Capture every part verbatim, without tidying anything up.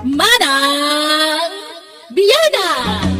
Manang Bianang!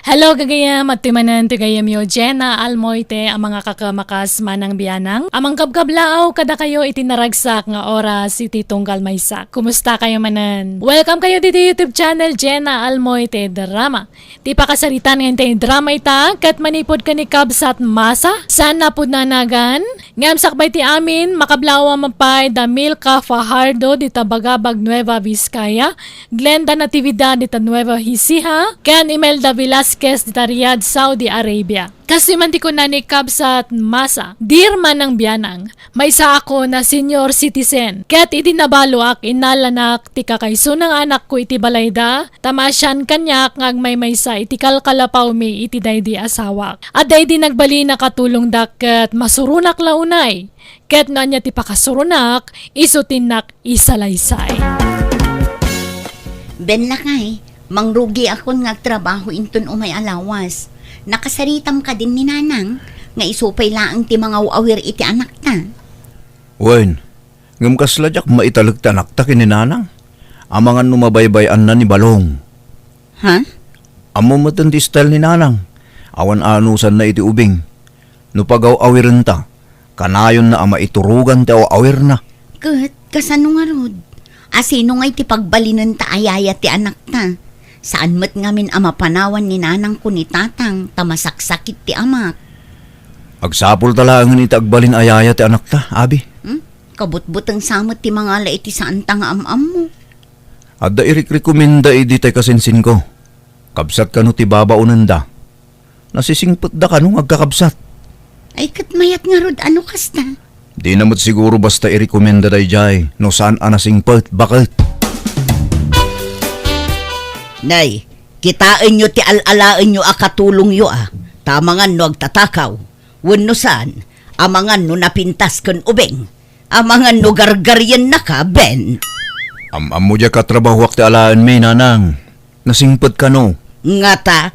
Hello, gagayam, at timanan ti gayamyo, Jenna Almoite, a mangakakamakas Manang Bianang, a mangkabkablaaw kadakayo iti naragsak nga oras iti tunggal maysak. Kumusta kayo manen? Welcome kayo ditoy YouTube channel, Jenna Almoite Drama. Ti pakasaritan nga intay drama ita, ket manipud ken ni Kabsat Masa, saan napud nanagan, ngem sakbay ti amin, makablaaw a mapay da Milka Fajardo dita Bagabag, Nueva Vizcaya, Glenda Natividad dita Nueva Ecija, ken Imelda Velasquez dita Riyadh, Saudi Arabia. Kastoy man ti kuna ni Kabsat Masa, Dear Manang Bianang, maysa ako na senior citizen, ket idi nabaloak, innalanak ti kakaisuna nga anakko iti balayda, ta maasian kaniak nga agmaymaysa iti kalkalapawmi iti daydi asawak. Adda idi nagbalin a katulongda ket masuronak la unay. Ket no ania ti pakasuronak, isu ti innak isalaysay. Ben lakay, mangrugiakon nga agtrabaho inton umay a lawas. Nakasaritam kadin ni Nanang nga isu pay laeng ti mangaw-awir iti anakta. Wen, ngem kasla diak maitalek ti anakta ken ni Nanang. Amangan no mabaybay-anna ni Balong. Ha? Ammo met ti style ni Nanang. Awan anusanna iti ubing. No pagaw-awirenta, kanayonna a maiturogan ti aw-awirna. Ket, kasano ngarud? A sino ngay ti pagbalinenta a yaya ti anakta? Saan met ngamin a mapanawan ni Nanang ken ni Tatang ta masaksakit ti amak. Agsapulta laengen iti agbalin a yaya ti anakta, abi. Hmm? Kabutbuteng sa met ti mangala iti saanta nga am-ammo. Adda irikrekomenda idi tay kasinsinko. Kabsat kano ti babaonenda. Nasisingpetda kano nga agkakabsat. Ay, ket mayat ngarud a no kasta. Dina met siguro basta irekomenda daydiay no saan a nasingpet, baket. Nay, kitaenyo ti al-alaenyo a katulongyo a, ta amangan no agtatakaw, wenno saan, amangan no napintas ken ubing, amangan no gargariennaka, Ben. Am-ammo diay katrabahoak ti alaenmi, Nanang. Nasingpet kano. Ngata,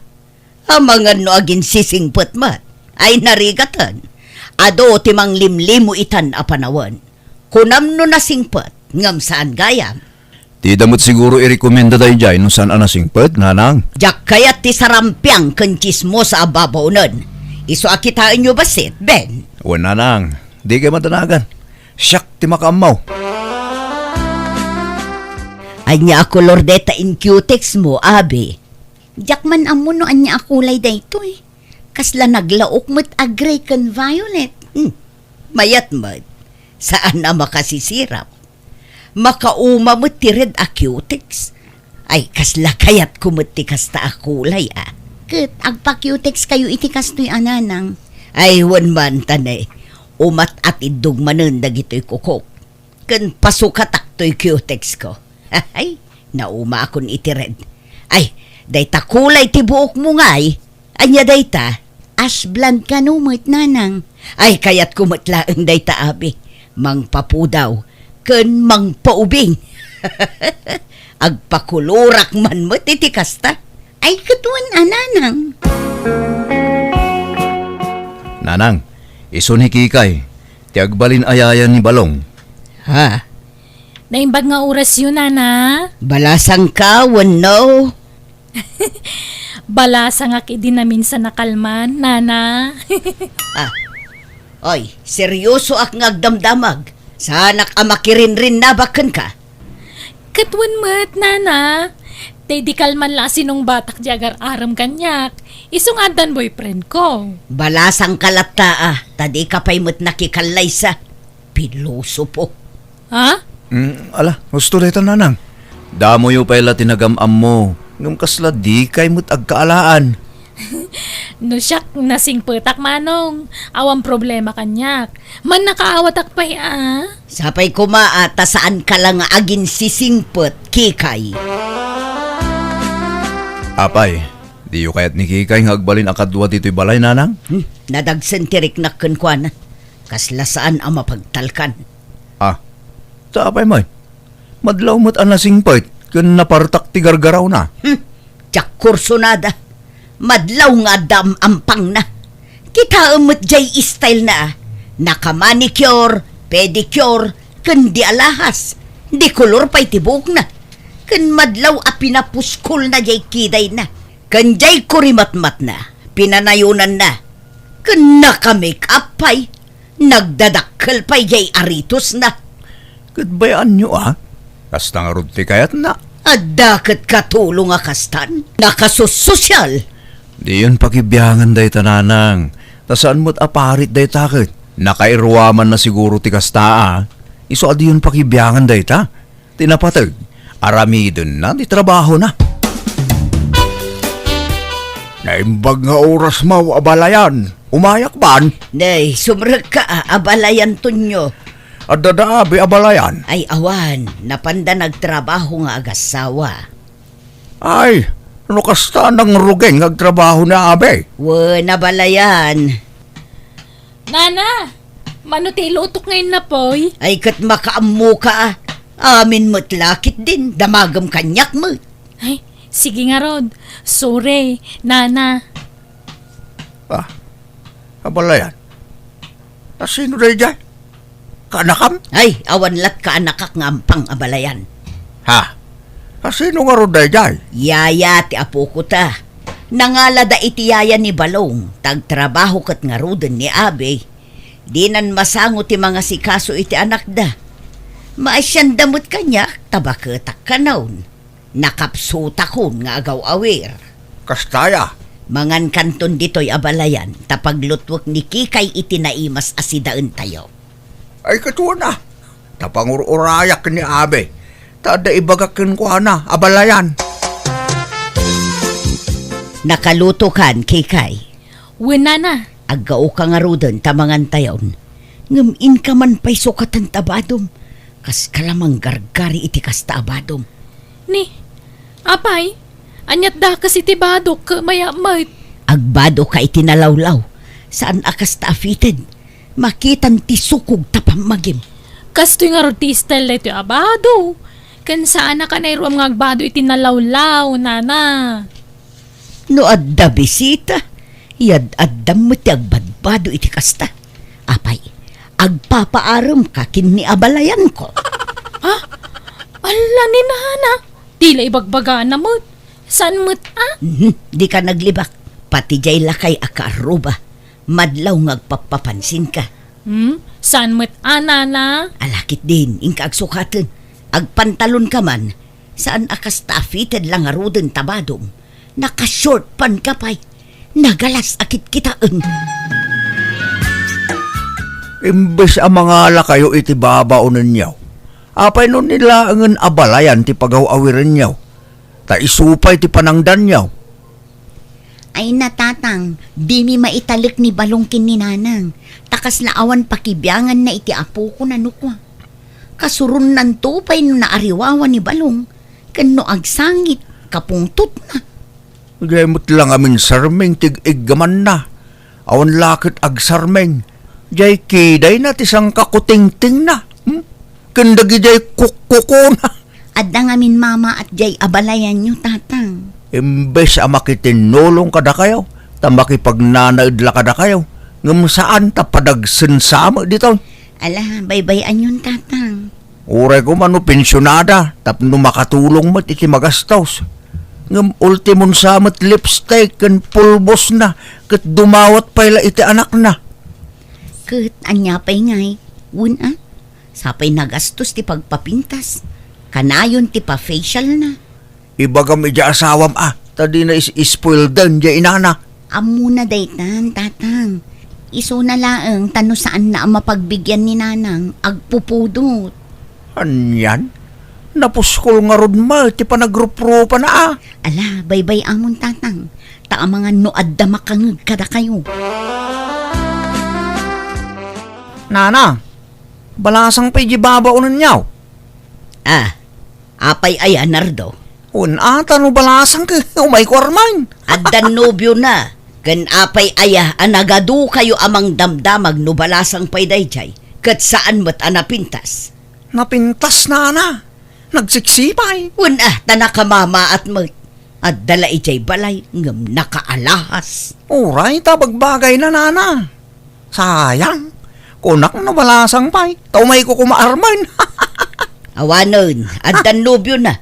amangan no aginsisingpet met. Ay narigaten. Adu ti manglimlimo itan a panawen. Kunam no nasingpet, ngem saan gayam. Dida met siguro irekomenda daydiay no saan a nasingpet, Nanang. Diak kayat ti sarampiang ken tsismosa a babaonen. Isu a kitaenyo bassit, Ben. Wen, Nanang. Dikay madanagan. Siak ti makaammo. Ania a kolor dayta in cutex mo, abi? Diak man ammo no ania a kulay daytoy. Kasla naglaok met a gray ken violet. Hmm. Mayat met. Saan a makasisirap. Makauma met ti red a cutex. Ay, kasla kayatko met ti kasta a kulay a. Ket agpa-cutex kayo iti kastoy a, Nanang. Ay, wen man, ta ne. Umat-atiddog manen dagitoy kukok. Ken pasukatak toy cutex ko. Ay, naumaakon iti red. Ay, dayta kulay ti buokmo ngay. Ania dayta? Ash blonde kano met, Nanang. Ay, kayatko met laeng dayta, abi. Mangpapudaw ken mangpaubing. Agpakolorak man met iti kasta. Ay, ket wen a, Nanang. Nanang, isu ni Kikay, ti agbalin a yaya ni Balong. Ha? Naimbag nga orasyo, Nana? Balasangka wenno? Balasangak idi naminsan a kalman, Nana. Ah. Oy, seryosoak nga agdamdamag. Saanak a makirinrinnabak kenka. Ket wen met, Nana. Tay di kalman la a sinungbatak di agar-arem kaniak. Isu nga addan boyfriend ko. Balasangka latta a, ta dika pay met nakikallaysa. Pilosopo. Ha? Mm, ala, husto dayta, Nanang. Damoyo pay la ti nagam-ammo, ngem kasla dikay met agkaalaan. No siak, nasingpetak, Manong. Awan problema kaniak. Mannakaawatak pay a. Sapay koma a ta saanka la nga aginsisingpet, Kikay. Apay, diyo kayat ni Kikay nga agbalin a kadua ditoy balay, Nanang? Hmm, nadagsen ti riknak kenkuana. Kasla saan a mapagtalkan. Ah, ta apay met? Madlaw met a nasingpet ken napartak ti gargarawna. Hmm, diak kursunada. Madlaw nga adda am-ampangna. Kitaem met jay style na, ah. Naka-manicure, pedicure, ken di alahas. Di kolor pay ti buokna. ken madlaw a pinapuskolna jay kidayna, ken jay kurimatmatna, pinanayonanna, ken naka-make up pay, nagdadakkel pay jay aritosna. Ket bay-anyo a, kasta ngarud ti kayatna. Adda ket katulong a kastan, nakasussosyal. Diyon pakibiangan dayta, nanang. Ta saan met a parit dayta ket. Nakairuamanna siguro ti kasta a. Isu a diyon pakibiangan dayta. Ti napateg, aramidenna ti trabahona. Naimbag nga orasmo, abalayan. Umayak ban? Nay, sumrekka a, abalayan Tonyo. Adda da abi, abalayan? Ay, awan. Napanda nagtrabaho nga agassawa. Ay, no kasta, nangruging nga agtrabaho ni abi. Wen, abalayan. Nana, mano ti ilutok nga innapoy? Ay, ket makaammoka a. Amin met la ketdin, damagem kaniak met. Ay, sige ngarud. Sorry, Nana. Ah, abalayan. Asino daydiay? Kaanakam? Ay, awan lat kaanakak nga ampang, abalayan. Ha? Asino ngarud daydiay? Yaya ti apoko ta. Nangalada iti yaya ni Balong, ta agtrabaho ket ngaruden ni abi. Dinan masango ti mangasikaso iti anakda. Maasianda met kaniak, ta baketak kanon. Nakapsutakon nga agaw-awir. Kasta aya? Mangankanton ditoy, abalayan, ta paglutwek ni Kikay iti naimas a sidaentayo. Ay, ket wen a, ta pangur-urayak ni abi, ta adda ibagak kenkuana, abalayan. Nakalutokan, Kikay? Wen, Nana. Aggaoka ngaruden ta mangantayon. Ngem inka man pay sukaten ta badom. Kaska la manggargari iti kasta a badom. Ni, apay, aniat dakes iti badok ket mayat met? Agbadoka iti nalawlaw. Saan a kasta a fitted. Makitan ti sukog ta pammagim. Kastoy ngarud ti style daytoy a bado. Ken saanak a nairuam nga agbado iti nalawlaw, Nana. No adda bisita, yad-addam met ti agbadbado iti kasta. Apay, agpapaaremka ken ni abalayanko. Ha? Alla ni Nana, ti la ibagbagana met. Saan met a? Mhm, dika naglibak. Pati jay lakay a kaarruba. Madlaw nga agpappapansinka. Hmm? Saan met a, Nana? Ala ketdin, inka agsukaten. Agpantalonka man. Saan a kasta a fitted la ngaruden ta badom. Naka-short pant ka pay. Nagalas a kitkitaen. Imbes a mangalakayo iti babaonenyo, apay no ni laengen abalayan ti pagaw-awirenyo, ta isu pay ti panangdanyo. Ay na, Tatang, dimi maitalek ni Balong ken ni Nanang, ta kasla awan pakibianganna iti apokon a nukua. Kasuronnanto pay no naariwawa ni Balong, ken no agsangit, kapungtotna. Diay met la ngamin sarming ti ig-iggamanna. Awan la ket agsarming. Diay kidayna ti sangkakutingtingna. Hmm? Ken dagidiay kukkukona. Adda ngamin mamaat diay abalayanyo, Tatang. Imbes a makitinnulong kadakayo, ta makipagnanaed la kadakayo, ngem saan ta padagsen sa met ditoy. Ala, baybay-anyon, Tatang. Uray koma no pensionada tapno makatulong met iti magastos. Ngem ultimon sa met lipstick ken pulbosna ket dumawat pay la iti anakna. Ket ania pay ngay? Wen a? Sapay nagastos ti pagpapintas. Kanayon ti pa-facial na. Ibagam idiay asawam a, ta dina is-, spoiled diay inana. Ammona daytan, Tatang. Isuna laeng ta no saanna a mapagbigian ni Nanang, agpupudot. Anian? Napuskol ngarud met ti panagruprupana a. Ala, baybay-amon, Tatang. Ta amangan no adda makangeg kadakayo. Nana, balasang pay di babaonenyo. Ah, apay aya, Nardo? Wen a, ta no balasang ket umayko armen. Addan nobiona, ken apay aya a nagadukayo a mangdamdamag no balasang pay daydiay, ket saan met a napintas? Napintas, Nana. Nagsiksipay. Wen a, ta nakamamaat met. Adda la idiay balay ngem nakaalahas. Uray ta bagbagayna, Nana. Sayang. Kunak no balasang pay, ta umayko koma armen. Awanen, addan nobiona.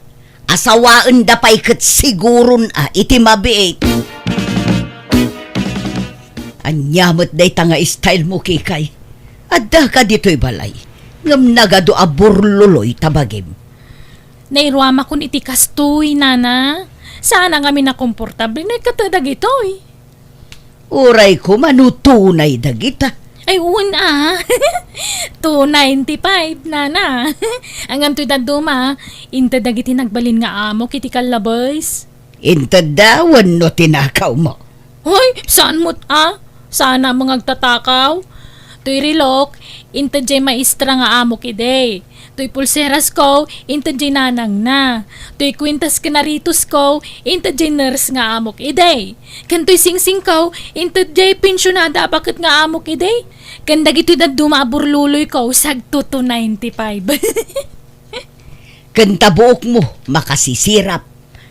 Asawaenda pay ket siguron a iti mabiit. Ania met dayta nga style mo, Kikay? Addaka ditoy balay, ngem nagadu a burluloy ta bagim. Nairuamakon iti kastoy, Nana. Saan a ngamin a komportable no ikkato dagitoy. Uray koma no tunay dagita. Ay, wen a. Two ninety-five, Nana. Ngem toy dadduma, inted dagiti nagbalin nga amok iti kallabes. Intedda wenno tinakawmo? Hoy, saan met a? Saan a nga agtatakaw? Toy relok, inted jay maestra nga amok idi. Toy pulserasko, inted jay nanangna. Toy kuentas ken aretosko, inted jay nurse nga amok idi. Ken toy singsingko, inted jay pensionada a baket nga amok idi. Ken dagitoy dadduma a burluloyko, sagto two ninety-five. Ken ta buokmo, makasisirap,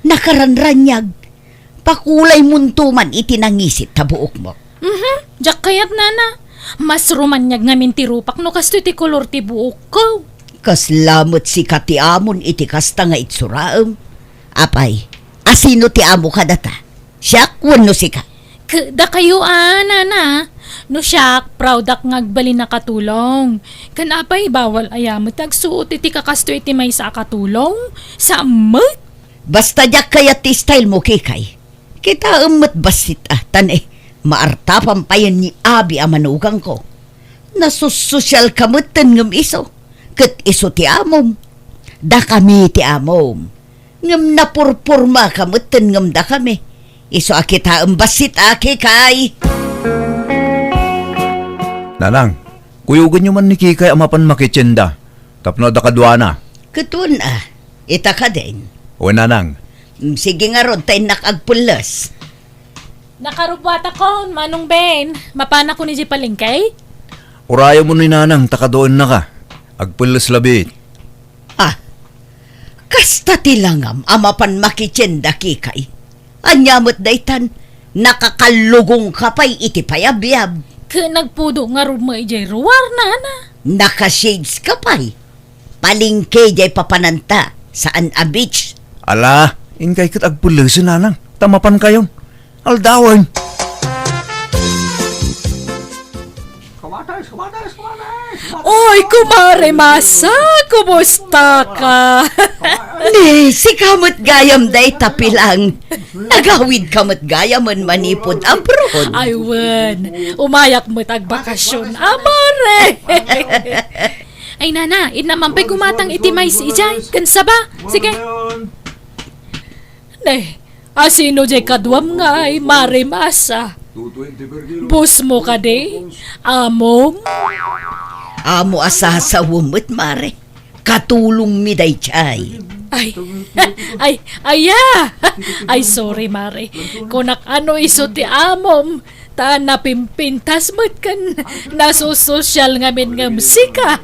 nakaranraniag. Pakulaymonto man iti nangisit ta buokmo. Mhm, diak kayat, Nana. Mas rumaniag ngamin ti rupak no kastoy ti kolor ti buokko. Kasla met sika ti amon iti kasta nga itsuraem. Apay, asino ti amo kadata? Siak wenno sika? K-, dakayo a, Nana. No siak, proud-ak nga agbalin a katulong. Ken apay, bawal aya met ti agsuot iti kakastoy iti maysa a katulong? Saan met? Basta diak kayat ti style mo, Kikay. Kitaem met bassit a, tan, eh, maartapan payen ni abi a manugangko. Nasusosial ka metten ngem isu, ket isu ti amom. Dakami ti amom. Ngem napurpurma ka metten ngem dakami. Isu a kitaem bassit a, Kikay. Nanang, kuyogenyo man ni Kikay a mapan makitienda tapno adda kaduana. Ket wen a, ita kadin. Wen, Nanang. Mm, sige ngarud, ta innak agpelles. Nakarubbuatakon, Manong Ben. Mapanakon idiay palengke? Urayemon ni Nanang ta kaduennaka. Agpelles labiit. Ah, kasta ti langam a mapan makitienda, Kikay. Ania met daytan, nakakallugongka pay iti payabyab. Ket nagpudo ngarud met idiay ruar, Nana. Naka-shades ka pay. Palengke diay papananta, saan a beach. Ala, inkay ket agpellesen, Nanang, ta mapankayon. Aldawen. Oy, Kumare Masa, kumusta ka? Ni, sika met gayam dayta pilang. Nagawid ka met gayamen manipud abroad. Ay, wen. Umayak met agbakasyon, a, Mare. Ay, Nana, inna man pay gumatang iti mais idiay. Ken saba. Sige. Ne, asino diay kaduam ngay, Mare Masa? Boss mo kadi? Amom? Amo a sasawem met, Mare. Katulongmi daydiay. Ay, ay, aya! Ay, sorry, Mare. Kunak a no isu ti amom, ta napimpintas met ken nasososyal ngamin ngem sika.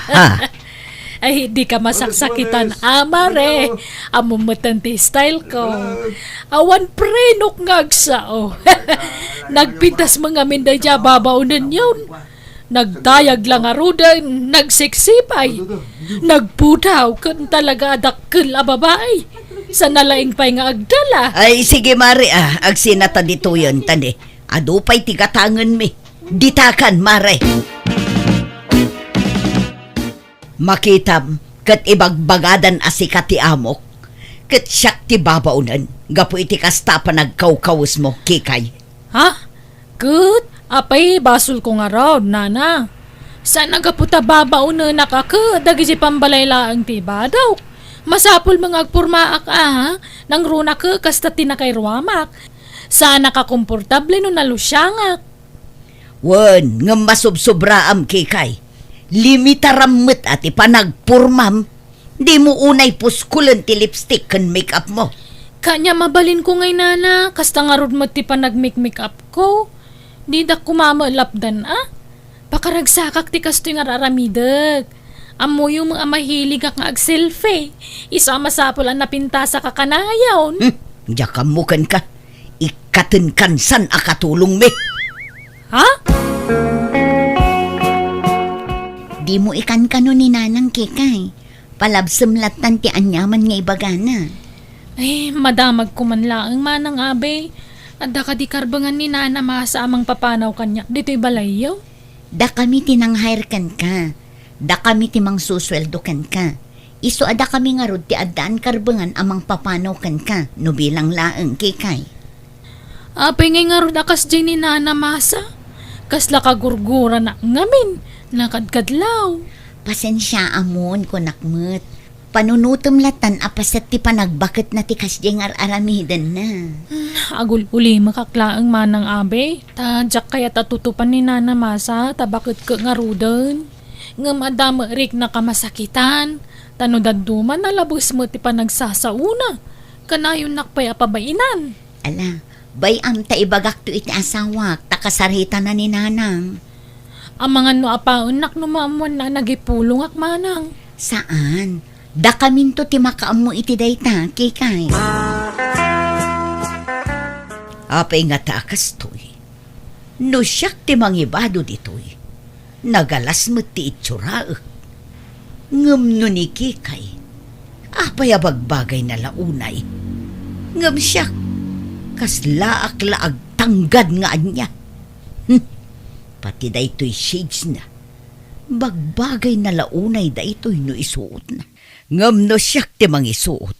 Ha? Ay, dika masaksakitan, a, Mare. Ammom metten ti style ko. Awan prenok nga agsao. Nagpintas met ngamin daydiay a babaonenyon. Nagdayag la ngaruden, nagseksipay. Nagpudaw ken talaga a dakkel a babai. Sana laeng pay nga agdala. Ay, sige, Mare, a. Agsinata ditoyen, ta ne, adu pay ti gatangenmi. Ditakan, Mare. Makitam, ket ibagbagadan a sika ti amok, ket siak ti babaonen, gapu iti kasta a panagkawkawesmo, Kikay. Ha? Ket, apay basolko ngarud, Nana? Saan a gapu ta babaonenaka ket dagiti pambalay laeng ti ibadawk. Masapul met nga agpormaak a, nangruna ket kasta ti nakairuamak. Saan a kakomportable no nalusiangak. Wen, ngem masubsobraam, Kikay. Limitaram met a ti panagpormam. Dimo unay puskulen ti lipstick ken make-up mo. Kania mabalinko ngay, Nana, kasta ngarud met ti panag-make-make-up ko. Didak koma met lapdan a. Pakaragsakak ti kastoy nga ar-aramidek. Ammoyo met a mahiligak nga ag-selfie. Isu a masapul a napintasak a kanayon. Hmm, diak ammo kenka. Ikkatenkan san a katulongmi. Ha? Dimo ikankano ni Nanang, Kikay. Palabsem lattan ti aniaman nga ibagana. Ay, madamagko man laeng, Manang Abe. Adda kadi karbengan ni Nana Masa a mangpapanaw kaniak ditoy balayyo? Dakami ti nang-hire kenka. Dakami ti mangsusueldo kenka. Isu a dakami ngarud ti addaan karbengan a mangpapanaw kenka, no bilang laeng, Kikay. Apay ngay ngarud a kasdiay ni Nana Masa? Kasla kagurguranak ngamin, nakadkadlaw. Pasensiaamon, kunak met. Panunotem lattan a paset ti panagbaketna ti kasdiay nga ar-aramidenna. Hmm, agul-ulimek laeng, Manang Abe. Ta diak kayat a tutupan ni Nana Masa ta baket ket ngaruden. Ngem adda met riknak a masakitan. Ta no dadduma, nalabes met ti panagsasaona. Kanayonnak pay a pabainan. Ala, bay-am ta ibagakto iti asawak, ta kasaritana ni Nanang. Amangan no apaennak no maammoanna a nagipulongak, Manang. Saan. Dakaminto ti makaammo iti dayta, Kikay. Apay ngata a kastoy? No siak ti mangibado ditoy, nagalas met ti itsoraek. Ngem no ni Kikay, apay a bagbagayna la unay? Ngem siak, kaslaak la agtanggad nga ania? Hmm, pati daytoy shadesna, bagbagayna la unay daytoy no isuotna. Ngem no siak ti mangisuot,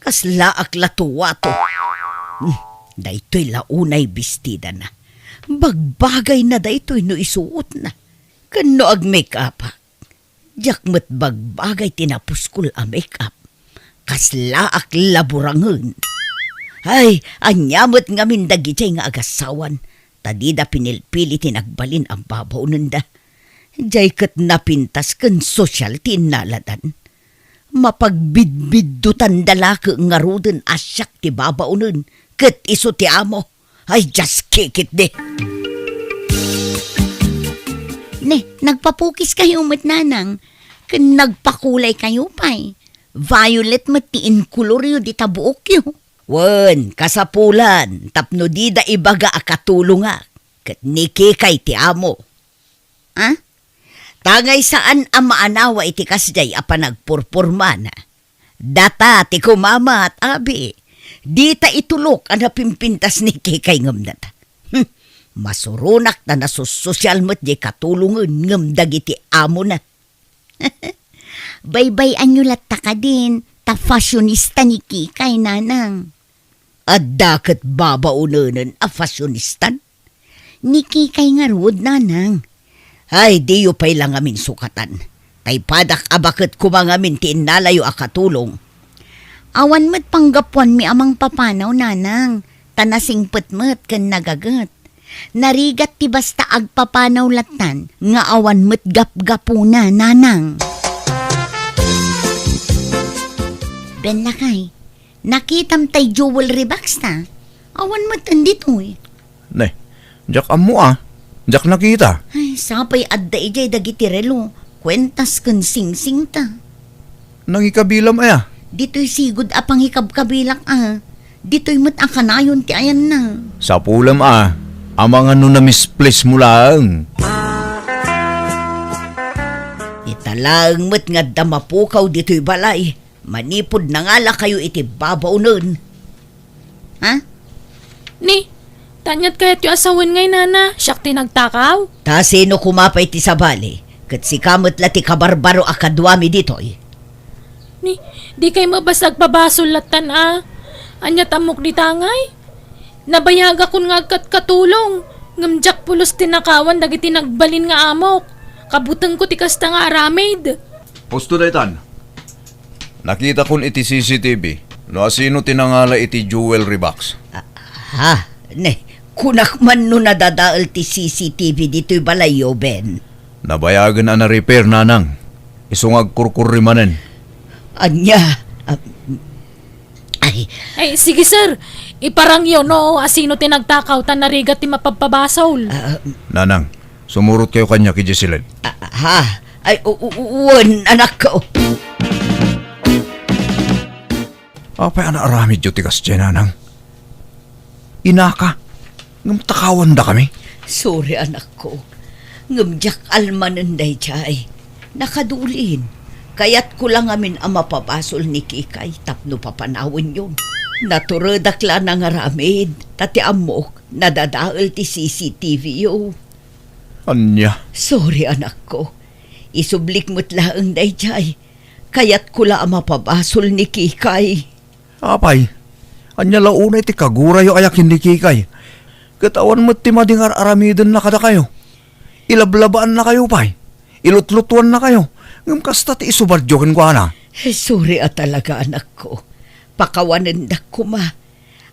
kaslaak la tuwato. Hmm, daytoy la unay bestidana. Bagbagayna daytoy no isuotna. Ken no ag-make-upak, diak met bagbagay ti napuskol a make-up. Kaslaak la burangen. Ay, ania met ngamin dagidiay nga agasawan, ta dida pinilpili ti nagbalin a babaonenda. Diay ket napintas ken sosyal ti innaladan. Mapagbidbiddutanda la ket ngaruden a siak ti babaonen ket isu ti amo. Ay, just kick it, di. Ne, nagpapukiskayo met, Nanang, ken nagpakulaykayopay. Violet met ti inkoloryo dita buokyo. Wen, kasapulan, tapno dida ibaga a katulongak, ket ni Kikay ti amo. A? Tangay saan a maanawa iti kasdiay a panagpurpurmana. Data ti kumamat, abi. Dita itulok a napimpintas ni Kikay ngem data. Hmm. Masuronak ta nasussosyal met diay katulongen ngem dagiti amona. Baybay-anyo latta kadin, ta fashionista ni Kikay, Nanang. Adda ket babaonenen a fashionistan? Ni Kikay ngarud, Nanang. Ay, diyo pay la ngamin sukatan. Tay padak a baket koma ngamin ti innalayo a katulong. Awan met panggapuanmi a mangpapanaw, Nanang, ta nasingpet met ken nagaget. Narigat ti basta agpapanaw lattan nga awan met gapgapuna, Nanang. Ben, lakay, nakitam tay jewelry box ta? Awan met ditoy. Ne, diak ammo a. Diak nakita. Ay, sapay adda idiay dagiti relo, kuentas ken singsingta. Nangikabilam aya? Ditoy sigud a pangikabkabilak a. Ditoy met a kanayon ti ayanna. Sapulem a, amangan no na-misplace mo laeng. Ita laeng met nga adda mapukaw ditoy balay. Manipud nangalakayo iti babaonen. Ha? Ni, ta aniat kayatyo a sawen ngay, Nana? Siak ti nagtakaw? Ta sino koma pay ti sabali? Ket sika met la ti kabarbaro a kaduami ditoy. Ni, dikay met basta agpabasol lattan a. Aniat ammok dita ngay? Nabayagakon nga agkatkatulong, ngem diak pulos tinakawan dagiti nagbalin nga amok. Kabutengko ti kasta nga aramid. Husto daytan. Nakitakon iti C C T V no asino ti nangala iti jewelry box. Ah, ha? Ne, kunak man no nadadael ti C C T V ditoy balayyo, Ben. Nabayagen a na-repair, Nanang. Isu nga agkurkurri manen. Ania? Ah, ay. Ay, sige, sir. Iparangyo no asino ti nagtakaw ta narigat ti mapabpabasol. Ah, Nanang, sumurot kayo kaniak idiay siled. Ah, ha? Ay, u-, u-, wen, anakko. Apay a naaramidyo ti kasdiay, Nanang? Inaka, ngem takawandakami. Sorry, anakko. Ngem diak almanen daydiay. Nakadulin. Kayatko la ngamin a mapabasol ni Kikay tapno papanawenyo. Naturedak la nangaramid, ta ti ammok, nadadael ti C C T V yo. Ania? Sorry, anakko. Isublik met laeng daydiay. Kayatko la a mapabasol ni Kikay. Apay, ania la unay ti kagurayo aya ken ni Kikay? Ket awan met ti madi nga ar-aramidenna kadakayo. Ilablabaannakayo pay. Ilutlutuannakayo. Ngem kasta ti isubadyo kenkuana. Sorry a talaga, anakko. Pakawanendak koma.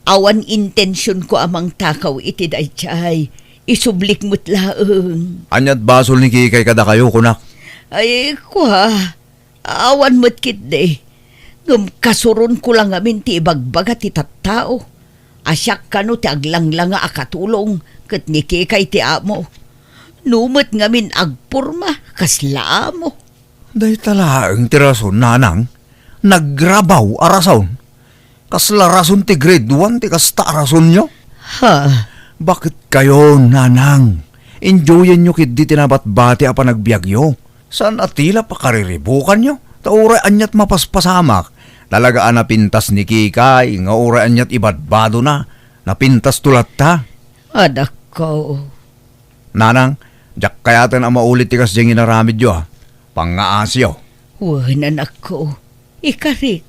Awan intensionko a mangtakaw iti daydiay. Isublik met laeng. Ania't basol ni Kikay kadakayo, kunak? Ay, kua. Awan met ketdi. Ngem kasuronko la ngamin ti ibagbaga ti tattao. A siak kano ti aglanglanga a katulong ket ni Kikay ti amo. No met ngamin agporma, kasla amo. Dayta laeng ti rason, nanang. Nagrabaw a rason. Kasla rason ti grade one ti kasta a rasonyo? Ha? Baket kayo, nanang? Enjoyenyo ketdi ti nabatbati a panagbiagyo. Saan a ti la pakariribukanyo? Ta uray ania't mapaspasamak. Talaga a napintas ni Kikay, nga uray ania't ibadbadona, napintasto latta. Anakko. Nanang, diak kayaten a maulit ti kasdiay nga inaramidyo, a. Pangngaasiyo. Wen, anakko. Ikarik,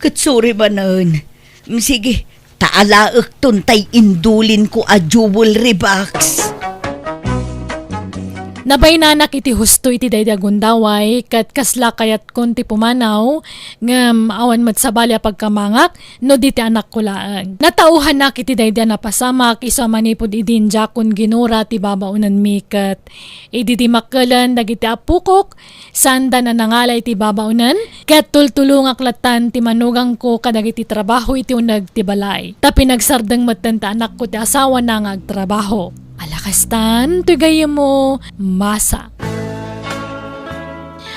ket sorry manen. Mm, sige, ta alaekton tay indulinko a jewelry box. Nabaynanak iti husto iti daydi a gundaway, ket kasla kayatkon ti pumanaw, ngem awan met sabali a pagkamangak no di ti anakko laeng. Natauhanak iti daydi a napasamak, isu a manipud idin diakon ginura ti babaonenmi, ket idi dimmakkelen dagiti appokok, saanda a nangala iti babaonen, ket tultulongak lattan ti manugangko kadagiti trabaho iti uneg ti balay. Ta pinagsardeng metten ti anakko ti asawana nga agtrabaho. Ala kastan, toy gayyemmo, masa.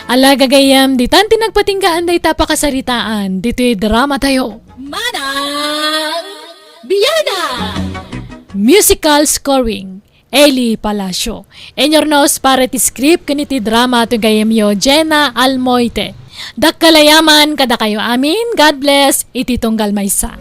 Ala gagayyem, ditan ti nagpatinggaan dayta a pakasaritaan, ditoy dramatayo. Manang Biana! Musical scoring. Eli Palacio. Inyurnos para iti script ken iti drama ti gayyemyo, Jenna Almoite. Dakkel a yaman kadakayo amin. God bless iti tunggal maysa.